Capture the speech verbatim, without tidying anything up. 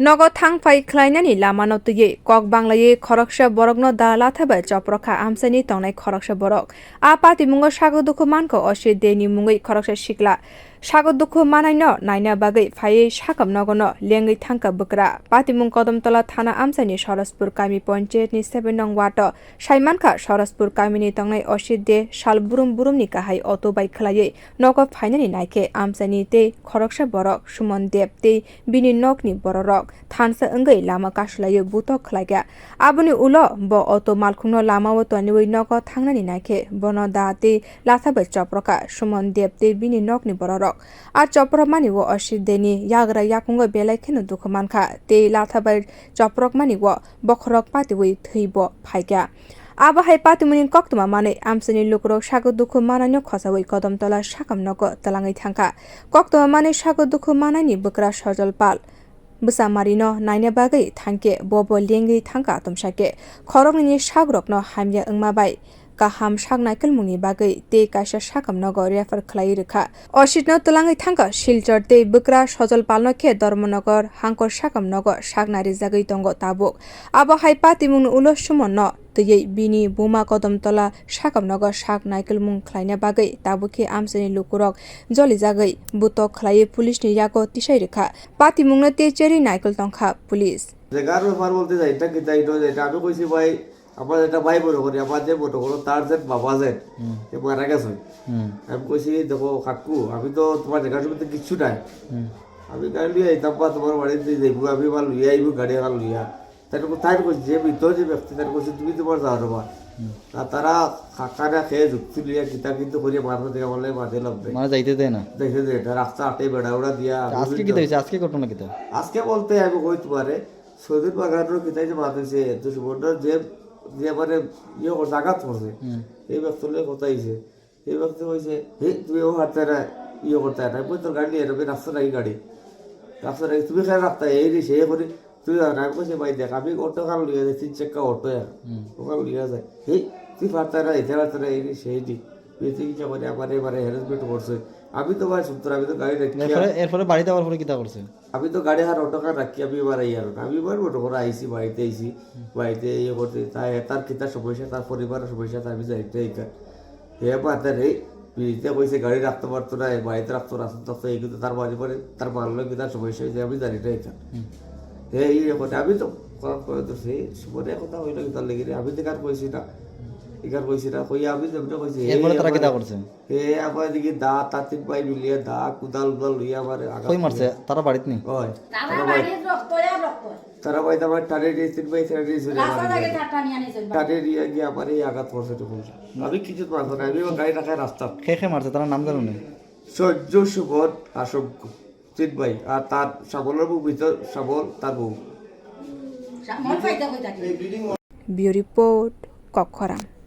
Nogo thang phai khlainani lamano twiwi kok banglaiwi khoroksa borokno da latha bai choprokha amchaini tongnai khoroksa borok. A patimungo sago dukhu mankha Osit Deni mungwi khoroksa sikla. Sago dukhu manaino naina bagwi phaiwi sakam nogono lengwi thangkha bwkra. Patimung Kodamtola thana amchaini Sorospur kami ponchayatni seven nong ward-o saimankha Sorospur kamini tongnai Osit De sal burum burumni kahai auto bai khlaiwi nogo phainani naikhe amchaini tei khoroksa borok Suman Deb tei bini nokni bororok thansa wngwi lama kasulaiwi butok khlaikha. Aboni ulo bo auto malkhungno lamao toniwi nogo thangnani naikhe bono da tei latha bai choprokha Suman Deb tei bini nokni bororok. A choprokmani o Osit Deni yagra yakungo belai kheno dukhu mankha tei latha bai choprokmani o bokhorok patiwi thwibo phaikha. Abo hai patimungni koktwma manwi amchaini lukurok sago dukhu manaino khosawi Kodamtola sakam nogo twlangwi thangkha. Koktwma manwi sago dukhu manaini bwkra Sojol Pal bwsamarino naina bagwi thangkhe bobo lengwi thangkha atomsakhe. Khoroknwini sakrokno hamya wngma bai kaham sak naikolmungni bagwi tei kaisa sakam nogo refer khlaiwi rwkha. Ositno twlangwi thangkha Silchar tei bwkra Sojol Palno khe Dharmanagar hangkor sakam nogo sak narijagwi tongo tabuk. Abo hai patimungni ulo Sumonno twiwi bini buma Kodamtola sakam nogo sak naikolmung khlaina bagwi tabuk khe amchaini lukurok jolijagwi butok khlaiwi police ni yago tisai rwkha. Patimungno tei cherwi naikol tongkha police. জাগার ব্যাপার বলতে যাই, এটা কিতা, এটা এটা আমি কইছি ভাই, আমার এটা ভাই মনে করি, আমার যে মনে করো তার যে বাবা যে, হুম। এ মারা গেছে। হুম। আমি কইছি, "দেখো কাকু, আমি তো তোমার জায়গা সম্বন্ধে কিচ্ছু নাই। হুম। আমি গাড়ি লইয়া আইতাম বা তোমার বাড়িতে যাইবো, আমি আবার লইয়া আইবো গাড়ি আবার লইয়া।" তাই কো-, তাই কইছে, যে মৃত যে ব্যক্তি, তাই কইছে, "তুমি তোমার যাও রে বা।" হুম। আর তারা খা-, খানা খেয়ে যুক্তি লইয়া কিতা কিন্তু করিয়া মাথা থেকে বলে মাঝে লাগবে। মানে যাইতে দেয় না? যাইতে দেয় না, রাস্তা আটে বেড়া উড়া দিয়া তা আজকে কি বিভিন্ন হয়েছে? আজকে ঘটনা কিতা? আজকে বলতে আমি কই তোমারে, সৌদির বাগানরও কিতা যে মাত হইছে, তো সুবর্ণ যে, যে মানে ইয়ে করছে, আঘাত করছে, হুম। এই ব্যক্তি লইয়া কথা হইছে। এই ব্যক্তি কইছে, "হে, তুমি ও হাতে না ইয়ে করতে না, আমি তোর গাড়ি নিয়ে যাবে, রাস্তা নাই গাড়ি। রাস্তা নাই, তুমি খালি রাস্তায় এই রে, সেই করে, তুমি যাও না।" আমি কইছি, "ভাই দেখ, আমি অটো কার লইয়া যাই, তিন চাক্কা অটো এক, হুম। ওখানে লইয়া যাই। হে, তুই পারতে না, এতে পারতে না, এই রে, সেই রে।" তুই চিকিৎসা করে আমার এবারে হ্যারাসমেন্ট করছে। আমি তো ভাই সত্তর, আমি তো গাড়ি রাখি এরপরে, এরপরে বাড়িতে আবার পরে কিতা করছে? আমি তো গাড়ি আর অটো কার রাখি আমি এবার আই আর আমি এবার মনে করে আইছি, বাড়িতে আইছি, হুম। বাড়িতে ইয়ে করতে, তাই তার কিতা সমস্যা, তার পরিবারের সমস্যা, তার আমি জানি না এটা। হে মাতারে, পিড়িতে কইছে গাড়ি রাখতে পারতো না, বাড়িতে রাখতো, রাস্তা থাকতো, এই কিন্তু তার বাড়ি পরে তার মানলো কি তার সমস্যা হয়েছে, আমি জানি না এটা। হুম। হে ইয়ে করে, আমি তো করার পরে তো সেই সুমনে কথা হইলো কি তার লেগে রে, আমি তো কার কইছি না, এখান কইছি না, কই আমি যেমনি কইছি, হে এরপরে তারা আমার কিতা করছে? হে আমার এদিকে দা, তার তিন ভাই মিলিয়ে দা, কুদাল উদাল লইয়া আমার আঘাত কই মারছে? করে। তারা বাড়িত নি? ওই, তারা তারা বাড়ি। বাড়ির রক্ত আর রক্ত। তারা ভাই, তারা টানে নিয়ে তিন ভাই, টানে নিয়ে চলে রাস্তা আমার থেকে গাড়ি। তার টানিয়া নিয়ে চলে। টানে নিয়ে গিয়ে আমার এই আঘাত করছে তখন। আমি কিছু মারবো না, আমি আমার গাড়ি রাখায় রাস্তা। খে খে মারছে, তারা নাম জানো নি? সহ্য, সুমন, আশঙ্ক, তিন ভাই। আর তার সাবলের বউ ভিতর, সাবল, তার বউ। সাবল ভাই তো কই থাকে? Bureau Report, Kokhoram.